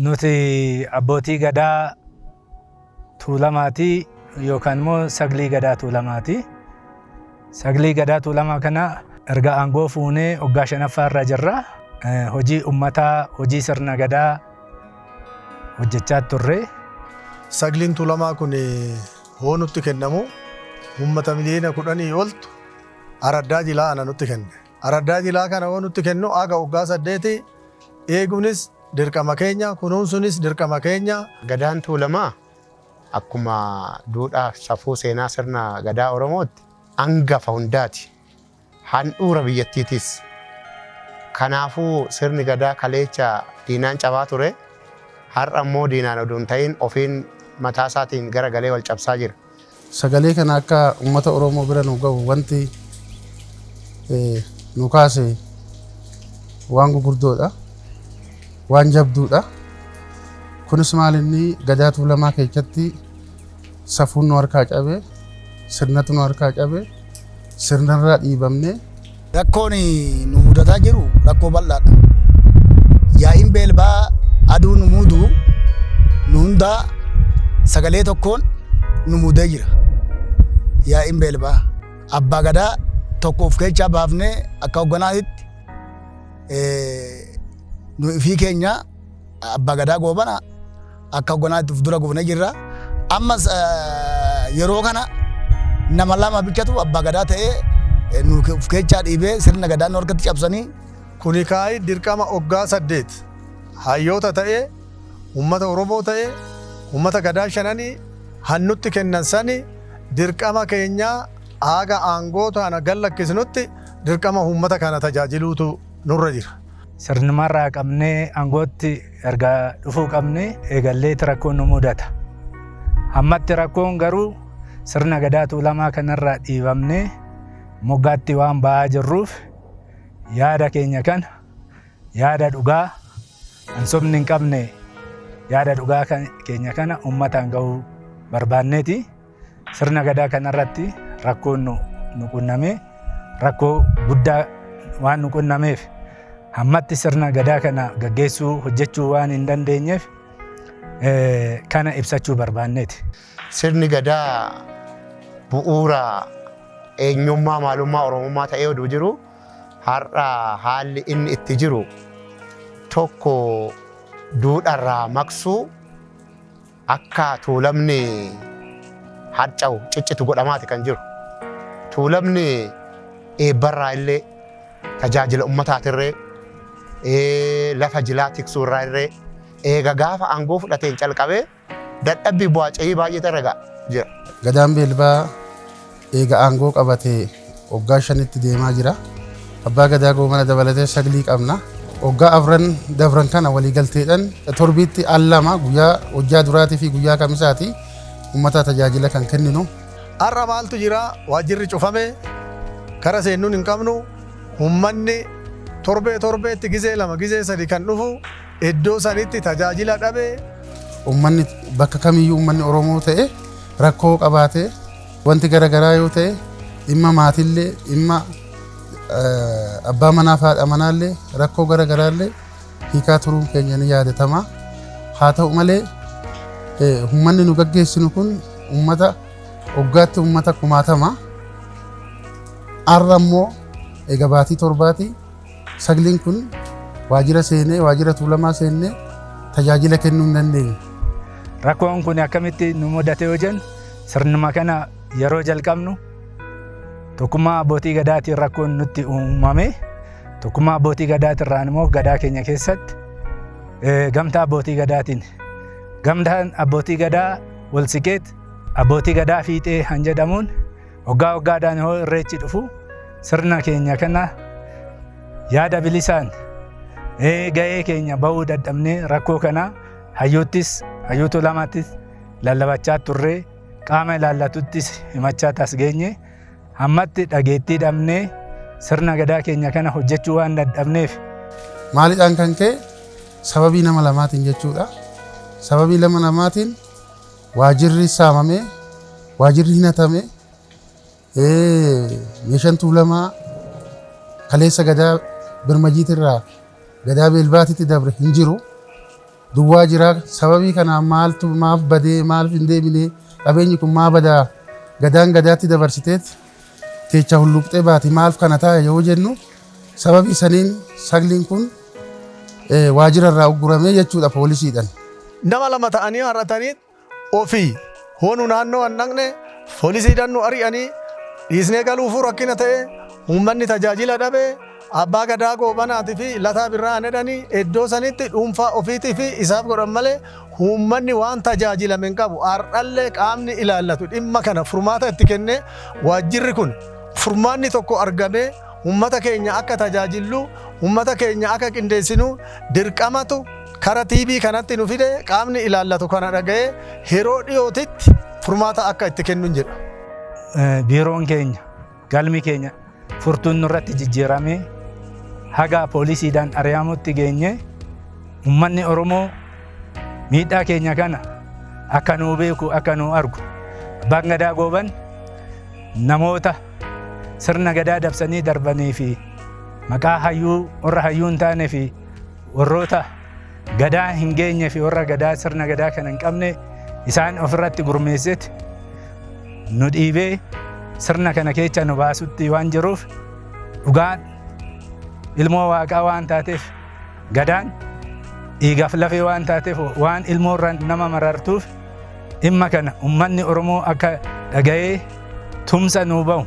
Nuti abbootii gadaa Tuulamaati yookaan immoo Saglii Gadaa Tuulamaati. Saglii Gadaa Tuulamaa kana erga aangoo fuunee waggaa shanaffaa irra jirra. Hojii ummataa, hojii sirna gadaa hojjechaa turre. Sagliin Tuulamaa kun hoo nutti kennamu uummata miliyoona 10 oltu araddaa jilaa ana nutti kenne. Araddaa jilaa kana hoo nutti kennu aga waggaa 8 eeguunis dirqama keenya, kunuunsuunis dirqama keenya. Gadaan Tuulamaa akkuma duudhaa safuu seenaa sirna gadaa Oromootti hangafa hundaati. Handhuura biyyattiitis. Kanaafuu sirni gadaa kaleecha diinaan cabaa ture. Har'a immoo diinaan odoo hin ta'in ofiin mataa isaatiin garagalee wal cabsaa jira. Sagalee kana akka uummata Oromoo bira nu gahu wanti nu kaase waan gugurdoodha. Waan jabduudha. Kunis maal inni Gadaa Tuulamaa keessatti safuun nu harkaa cabe, sirnatu nu harkaa cabe, sirnarraa dhiibamne. Rakkoon nu mudataa jiru rakkoo bal'aadha. Yaa'iin beelbaa aduu nu muudu nu hundaa sagalee tokkoon nu mudee jira. Yaa'iin beelbaa abbaa gadaa tokko of keessaa baafnee akka hogganaatitti nu ifii keenya abbaa gadaa Goobana akka hogganaatti of dura gufnee jirra. Ammas yeroo kana nama lama bichatu abbaa gadaa ta'ee nu of keessaa dhiibee sirna gadaa nu harkatti cabsanii. Kuni kaayii dirqama waggaa 8 hayyoota ta'ee, uummata Oromoo ta'ee, uummata gadaa shananii hannutti kennan sani dirqama keenyaa haga aangoo taana gallakkisnutti dirqama uummata kana tajaajiluutu nurra jira. Sirnumarraa qabnee aangootti erga dhufuu qabnee eegalleeti rakkoon nu mudata. Ammatti rakkoon garuu sirna gadaa Tuulamaa kanarraa dhiibamnee moggaatti waan ba'aa jirruuf yaada keenya kana, yaada dhugaa an sobni hin qabne, yaada dhugaa keenya kana uummataan gahuu barbaanneeti. Sirna gadaa kanarratti rakkoon nu qunname rakkoo guddaa waan nu qunnameef ammatti sirna gadaa kana gaggeessuu hojjechuu waan hin dandeenyeef kana ibsachuu barbaanneeti. Sirni gadaa bu'uura eenyummaa maalummaa Oromummaa ta'ee oduu jiru har'a haalli inni itti jiru tokko duudharraa maqsuu akka Tuulamni harca'u ciccitu godhamaati kan jiru. Tuulamni eebbarraa illee, tajaajila uummataatirree, lafa jilaa tiksuurraa illee eega gaafa aangoo fudhateen calqabee dadhabbii bu'aa ce'ii baay'eetu irra ga'a jira. Gadaan Beelbaa eega aangoo qabatee waggaa 5tti deemaa jira. Abbaa Gadaa Goobana dabalatee saglii qabna. Waggaa afran dabran kana waliigalteedhaan torbiitti al lama, guyyaa hojjaa duraatii fi guyyaa kamisaati, uummata tajaajila kan kenninu. Har'a maaltu jira? Waajjirri cufame, kara seennuun hin qabnu. Uummanni torbee torbeetti gizee lama, gizee sadi kan dhufu iddoo sanitti tajaajila dhabe. Uummanni bakka kamiyyuu uummanni Oromoo ta'e rakkoo qabaate, wanti garaagaraa yoo ta'e, dhimma maatiillee, dhimma abbaa manaa fi haadha manaallee, rakkoo garaagaraallee hiikaa turuun keenya ni yaadatama. Haa ta'u malee uummanni nu gaggeessinu kun uummata waggaatti uummata kumaatama. Har'a immoo egaa baatii 7ti sagliin kun waajjira seenee, waajjira Tuulamaa seennee tajaajila kennuu hin dandeenye. Rakkoon kun akkamitti nu mudate yoo jennu, sirnuma kana yeroo jalqabnu tokkummaa abbootii gadaatiin rakkoon nutti uumame. Tokkummaa abbootii gadaatirraan immoo gadaa keenya keessatti gamtaa abbootii gadaatiin, gamtaan abbootii gadaa wal siqeet abbootii gadaa fiixee han jedhamuun waggaa waggaadhaan yoo irreechi dhufu sirna keenya kana yaada bilisaan ga'ee keenya bahuu dadhabnee rakkoo kana hayyuuttis, hayyuu Tuulamattis lallabachaa turree, qaama ilaallatuttis himachaa tas geenye. Ammatti dhageettii dhabnee sirna gadaa keenya kana hojjechuu waan dadhabneef. Maaliidhaan kan ka'e? Sababii nama lamaatiin jechuudha. Sababii lama namaatiin waajirri saamamee, waajirri hinatame, meeshaan Tuulamaa kaleessa gadaa Birmajiitirraa gadaa Beelbaatitti dabre hin jiru. Duwwaa jira. Sababii kanaan maaltu maaf badee, maaf hin deebine, qabeenyi kun maa badaa, gadaan gadaatti dabarsiteet keecha hulluuqxee baati, maaf kana taa'e yoo jennu, sababii saniin sagliin kun waajjira irraa ugguramee jechuudha poolisiidhaan. Nama lama ta'anii har'atanii ofii hoonu naannoo hin dhaqne, poolisiidhaan nu ari'anii dhiisnee galuufuu rakkina ta'e. Uummanni tajaajila dhabe. Abbaa Gadaa Goobanaatii fi Lataa Birraa jedhanii iddoo sanitti dhuunfaa ofiitii fi isaaf godhan malee uummanni waan tajaajilame hin qabu. Har'allee qaamni ilaallatu dhimma kana furmaata itti kennee, waajjirri kun furmaanni tokko argamee, uummata keenya akka tajaajillu, uummata keenya akka qindeessinu dirqamatu kara TV kanatti nu fide. Qaamni ilaallatu kana dhaga'ee yeroo dhiyootitti furmaata akka itti kennu jedha. Biiroon keenya, galmi keenya furtuun nurratti jijjiiramee haga poolisiidhaan ari'amutti geenye. Uummanni Oromoo miidhaa keenya kana akka nuu beeku, akka nuu argu, Abbaan Gadaa Gooban namoota sirna gadaa dabsanii darbanii fi maqaa hayyuu, warra hayyuu hin taane fi warroota gadaa hin geenye fi warra gadaa sirna gadaa kana hin qabne isaan ofirratti gurmeessetti nu dhiibee sirna kana keessa nu baasutti waan jiruuf, dhugaan ilmoo waaqaa waan taateef, gadaan dhiigaaf lafee waan taateef, waan ilmoorra nama marartuuf, dhimma kana ummanni Oromoo akka dhaga'ee tumsa nuu ba'u,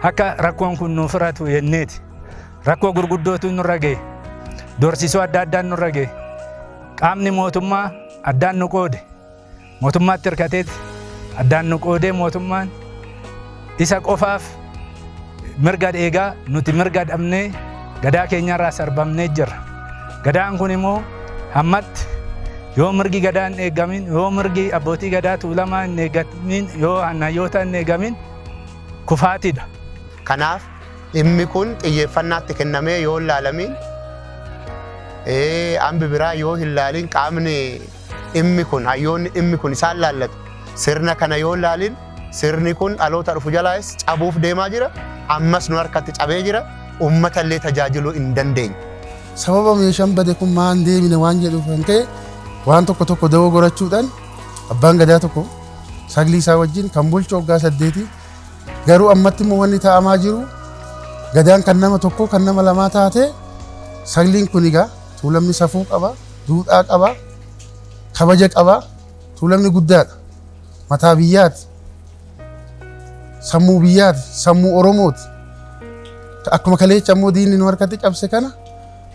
akka rakkoon kun nuu furatu jenneeti. Rakkoo gurguddootu nurra ga'e. Doorsisoo adda addaan nurra ga'e. Qaamni mootummaa addaan nu qoode. Mootummaatti hirkateeti addaan nu qoodee, mootummaan isa qofaaf mirga dheegaa, nuti mirga dhabnee gadaa keenyarraa sarbamnee jirra. Gadaan kun immoo hammatti yoo mirgi gadaa hin eegamin, yoo mirgi abbootii gadaa Tuulamaa hin eegamin, yoo hayyoota hin eegamin, kufaatiidha. Kanaaf dhimmi kun xiyyeeffannaatti kennamee yoo hin laalamiin, hambi biraa yoo hin laalin, qaamni dhimmi kun, hayyoonni dhimmi kun isaan laallatu sirna kana yoo hin laalin, sirni kun dhaloota dhufu jalaas cabuuf deemaa jira. Ammas nu harkatti cabee jira. Uummata illee tajaajiluu hin dandeenye. Sababa meeshaan bade kun maa hin deemine waan jedhuuf kan ka'e, waan tokko tokko dawoo gorachuudhaan abbaan gadaa tokko saglii isaa wajjin kan bulchu waggaa 8. Garuu ammatti immoo wanni taa'amaa jiru gadaan kan nama tokko, kan nama lamaa taate. Sagliin kun egaa Tuulamni safuu qaba, duudhaa qaba, kabaja qaba. Tuulamni guddaadha, mataa biyyaati, sammuu biyyaati, sammuu Oromooti. Akkuma kaleecha immoo diinni nu harkatti cabse kana,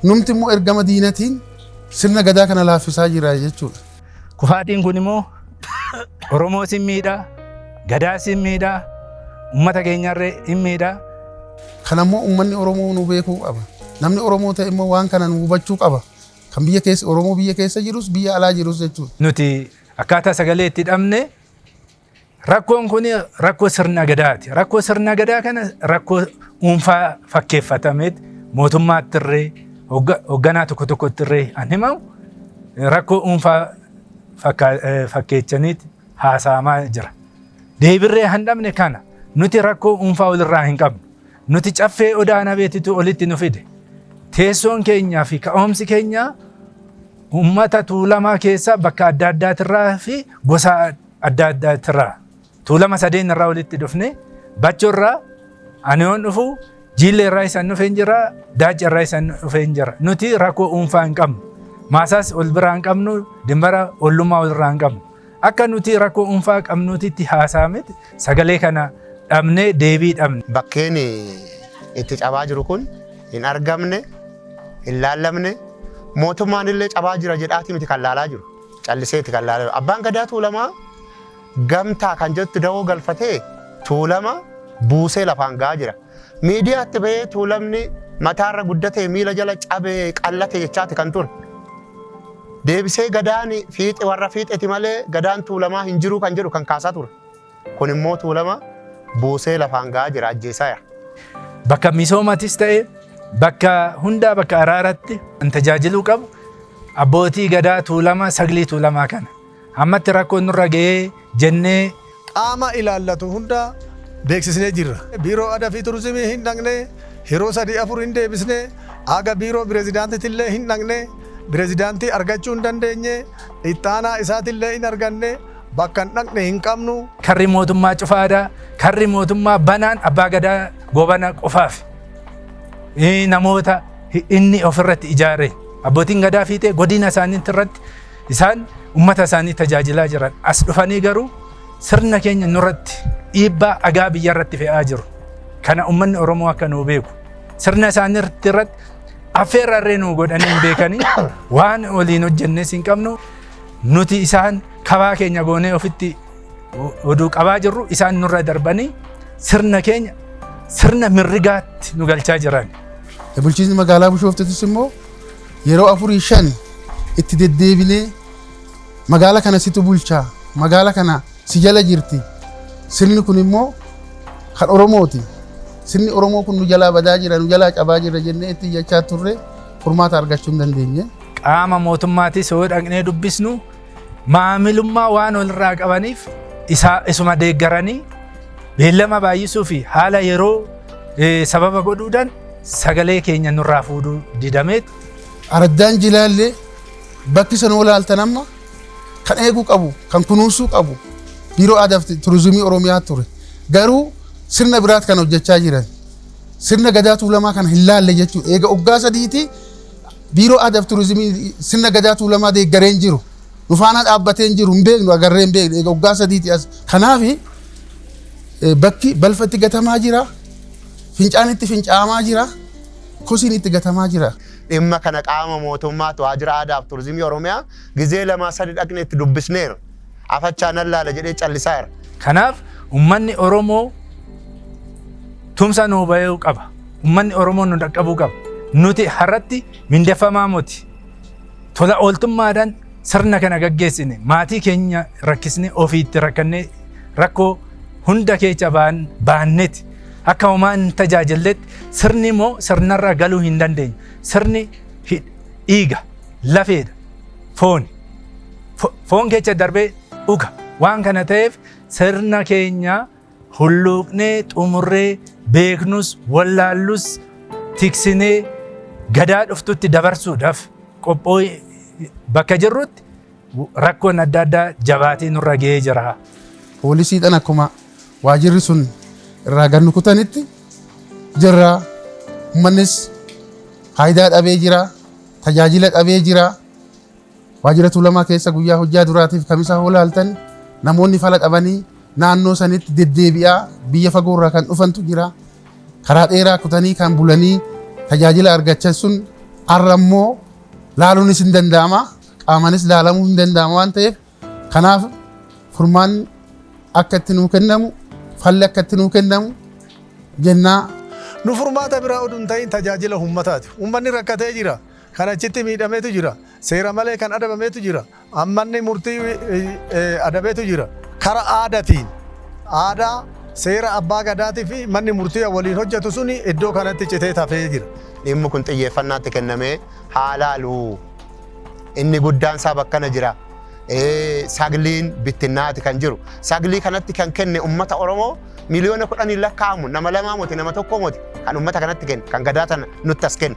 numti immoo ergama diinatiin sirna gadaa kana laaffisaa jira jechuudha. Kufaatiin kun immoo Oromoo sin miidhaa, gadaa sin miidhaa, uummata keenyarree hin miidhaa. Kanammoo uummanni Oromoo nu beekuu qaba. Namni Oromoo ta'e immoo waan kana nu hubachuu qaba. Kan biyya keessa, Oromoo biyya keessa jirus, biyya alaa jirus jechuudha. Nuti akkaataa sagalee itti dhabne, rakkoon kun rakkoo sirna gadaati. Rakkoo sirna gadaa kana rakkoo dhuunfaa fakkeeffatameet mootummaatti irree, hoogganaa tokko tokkotti irree an himamu, rakkoo dhuunfaa fakkeechaniit haasa'amaa jira. Deebirree han dhabne kana, nuti rakkoo dhuunfaa walirraa hin qabnu. Nuti caffee Odaa Nabeetitu olitti nu fide. Teessoon keenyaa fi ka'umsi keenya uummata Tuulamaa keessa bakka adda addaatirraa fi gosa adda addaatirraa, Tuulama sadeen irraa walitti dhufne. Bachoo irraa ani yoon dhufu, Jiillee irraa isaan dhufee hin jira, Daacca irraa isaan dhufee hin jira. Nuti rakkoo dhuunfaa hin qabnu. Maasaas ol biraa hin qabnu, dimbara ollummaa ol irraa hin qabnu. Akka nuti rakkoo dhuunfaa qabnuutitti haasa'ametti sagalee kana dhabnee, deebii dhabne. Bakkeen itti cabaa jiru kun hin argamne, hin laallamne, mootummaan illee cabaa jira jedhaati miti kan laalaa jiru. Calliseeti kan laalaa jiru. Abbaan Gadaa Tuulamaa gamtaa kan jettu dawoo galfatee Tuulama buusee lafaan ga'aa jira. Miidiyaatti bahee Tuulamni mataarra guddatee miila jala cabee qallate jechaati kan ture. Deebisee gadaan fiixe warra fiixeti malee gadaan Tuulamaa hin jiru kan jedhu kan kaasaa ture. Kun immoo Tuulama buusee lafaan ga'aa jira, ajjeesaa jira. Bakka misoomatis ta'e, bakka hundaa, bakka araaratti kan tajaajiluu qabu abbootii gadaa Tuulamaa, saglii Tuulamaa kana. Ammatti rakkoon nurra ga'ee jennee qaama ilaallatu hunda beeksisnee jirra. Biiroo Aadaa fi Turizimii hin dhaqne, yeroo sadii afur hin deebisne, aga biiroo pirezidaantiitti illee hin dhaqne. Pireezidaantii argachuu hin dandeenye, ittaanaa isaatillee hin arganne, bakka hin dhaqne hin qabnu. Karri mootummaa cufaadha. Karri mootummaa banaan Abbaa Gadaa Goobana qofaaf. Namoota inni ofirratti ijaare, abbootiin gadaa fiixee godina isaanii irratti isaan ummata isaanii tajaajilaa jiran, as dhufanii garuu sirna keenya nurratti dhiibbaa agaa biyya irratti fe'aa jiru. Kana ummanni Oromoo akka nuu beeku, sirna isaanii irratti affeerrarree nuu godhanii hin beekanii, waan waliin hojjennes hin qabnu. Nuti isaan kabaa keenya goonee ofitti oduu qabaa jirru, isaan nurra darbanii sirna keenya sirna mirrigaatti nu galchaa jiran. Bulchiinsi magaalaa Bishooftuutis immoo yeroo afurii shan itti deddeebinee, magaala kana situ bulchaa, magaala kana si jala jirti, sirni kun immoo kan Oromooti, sirni Oromoo kun nu jalaa badaa jira, nu jalaa cabaa jira jennee itti jechaa turre, furmaata argachuu hin dandeenye. Qaama mootummaatis yoo dhaqnee dubbisnu, maamilummaa waan walirraa qabaniif isa isuma deeggaranii beellama baay'isuu fi haala yeroo sababa godhuudhaan sagalee keenya nurraa fuudhuu didameet. Araddaan jilaallee bakki sana olaaltan amma kan eeguu qabu, kan kunuunsuu qabu Biiroo Aadaa fi Turizimii Oromiyaa ture. Garuu sirna biraat kan hojjechaa jiran. Sirna Gadaa Tuulamaa kana hin laalle jechuudha. Eega waggaa 3ti Biiroo Aadaa fi Turizimii sirna Gadaa Tuulamaa deeggaree hin jiru. Nu faana dhaabbatee hin jiru, hin beeknu, agarree hin beeknu eega waggaa 3ti as. Kanaaf bakki balfa itti gatamaa jira, fincaan itti fincaa'amaa jira, kosiin itti gatamaa jira. Dhimma kana qaama mootummaatti, Waajjira Aadaa fi Turizimii Oromiyaa, gizee lamaa sadi dhaqne itti dubbisneera. Afachaa nan laala jedhee callisaa jira. Kanaaf uummanni Oromoo tumsa nuu bahuu qaba. Uummanni Oromoo nu dhaqqabuu qaba. Nuti har'atti mindeffamaa miti. Tola ooltummaadhaan sirna kana gaggeessine, maatii keenya rakkisne, ofiitti rakkannee, rakkoo hunda keessa baanneeti akka homaa hin tajaajilletti, sirni immoo sirnarra galuu hin dandeenye. Sirni dhiiga, lafeedha, fooni. Foon keessa darbee dhuga. Waan kana ta'eef sirna keenya hulluuqnee xumurree, beeknus wallaallus, tiksinee gadaa dhuftutti dabarsuudhaaf qophoo bakka jirrutti rakkoon adda addaa jabaatee nurra ga'ee jira. Poolisiidhaan akkuma waajirri sun irraa gad nu kutanitti jirra. Uummannis faayidaa dhabee jira. Tajaajila dhabee jira. Waajjira Tuulamaa keessa guyyaa hojjaa duraatiif Kamisa hoo laaltan, namoonni fala dhabanii naannoo sanitti deddeebi'aa biyya fagoorraa kan dhufantu jira. Karaa dheeraa kutanii kan bulanii tajaajila argachan sun har'a immoo laaluunis hin danda'ama. Qaamanis laalamuu hin danda'ama waan ta'eef, kanaaf furmaanni akka itti nuu kennamu, falli akka itti nuu kennamu jennaa. Nu furmaata biraa oduu hin ta'in tajaajila uummataati. Uummanni rakkatee jira. Kan achitti miidhameetu jira. Seera malee kan adabameetu jira. Ammanni murtii adabeetu jira. Kara aadaatiin, aadaa seera abbaa gadaatii fi manni murtii waliin hojjetu suni iddoo kanatti citee tafee jira. Dhimmi kun xiyyeeffannaatti kennamee haa laalu. Inni guddaan isaa bakkana jira. Sagliin bittinnaati kan jiru. Saglii kanatti kan kenne uummata Oromoo miliyoona 10n lakkaa'amu, nama lamaa moti, nama tokko moti kan uummata kanatti kenne, kan gadaa tana nutti as kenne.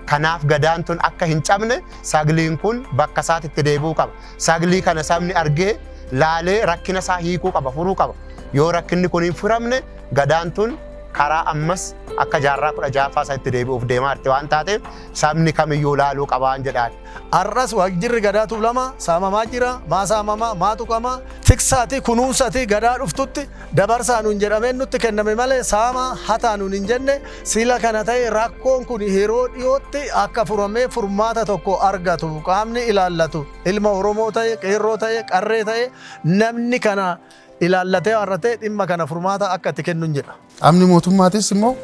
Kanaaf gadaan tun akka hin cabne sagliin kun bakka isaatitti deebi'uu qaba. Saglii kana sabni argee laalee rakkina isaa hiikuu qaba, furuu qaba. Yoo rakkinni kun hin furamne, gadaan tun karaa ammas akka jaarraa 16ffaa isaatti deebi'uuf deemaa jirti waan taateef, sabni kamiyyuu laaluu qabaan jedhaan. Har'as waajjirri Gadaa Tuulamaa saamamaa jira. Maa saamamaa, maa tuqamaa, tiksaati kunuunsati gadaa dhuftutti dabarsaa nuun jedhamee nutti kenname malee saamaa hataa nuun hin jenne. Sila kana ta'e, rakkoon kun yeroo dhiyootti akka furamee furmaata tokko argatu qaamni ilaallatu, ilma Oromoo ta'e, qeerroo ta'e, qarree ta'e, namni kana ilaallatee har'atee dhimma kana furmaata akka itti kennu jedha. Qaamni mootummaatis immoo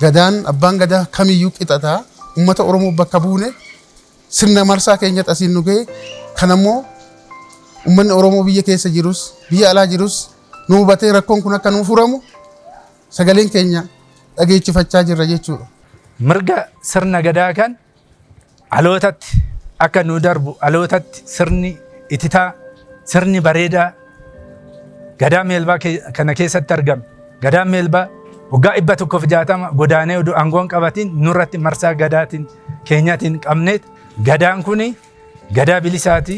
gadaan abbaan gadaa kamiyyuu qixataa uummata Oromoo bakka buune, sirna marsaa keenya asiin nu ga'e kan ammoo uummanni Oromoo biyya keessa jirus biyya alaa jirus nu hubatee rakkoon kun akka nu furamu sagaleen keenya dhageechifachaa jirra jechuudha. Mirga sirna gadaa kan dhalootatti akka nu darbu, dhalootatti sirni ititaa, sirni bareedaa Gadaa Meelbaa kana keessatti argame. Gadaan Meelbaa waggaa 160 godaanee oduu aangoon qabatiin nurratti marsaa gadaatiin keenyaatiin qabneet Gadaan kun gadaa bilisaati.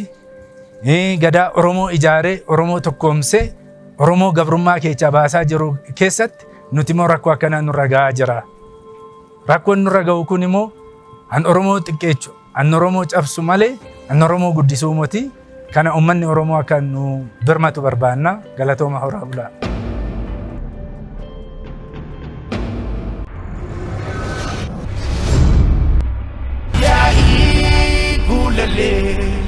Gadaa Oromoo ijaaree, Oromoo tokkoomsee, Oromoo gabrummaa keessaa baasaa jiru keessatti nuti immoo rakkoo akkanaa nurra gahaa jira. Rakkoon nurra gahu kun immoo an Oromoo xiqqeechu, an Oromoo cabsu malee an Oromoo guddisuu moti. Kana uummanni Oromoo akka nu birmatu barbaanna. Galatooma, horaa bulaa. Yaa'ii guulalee.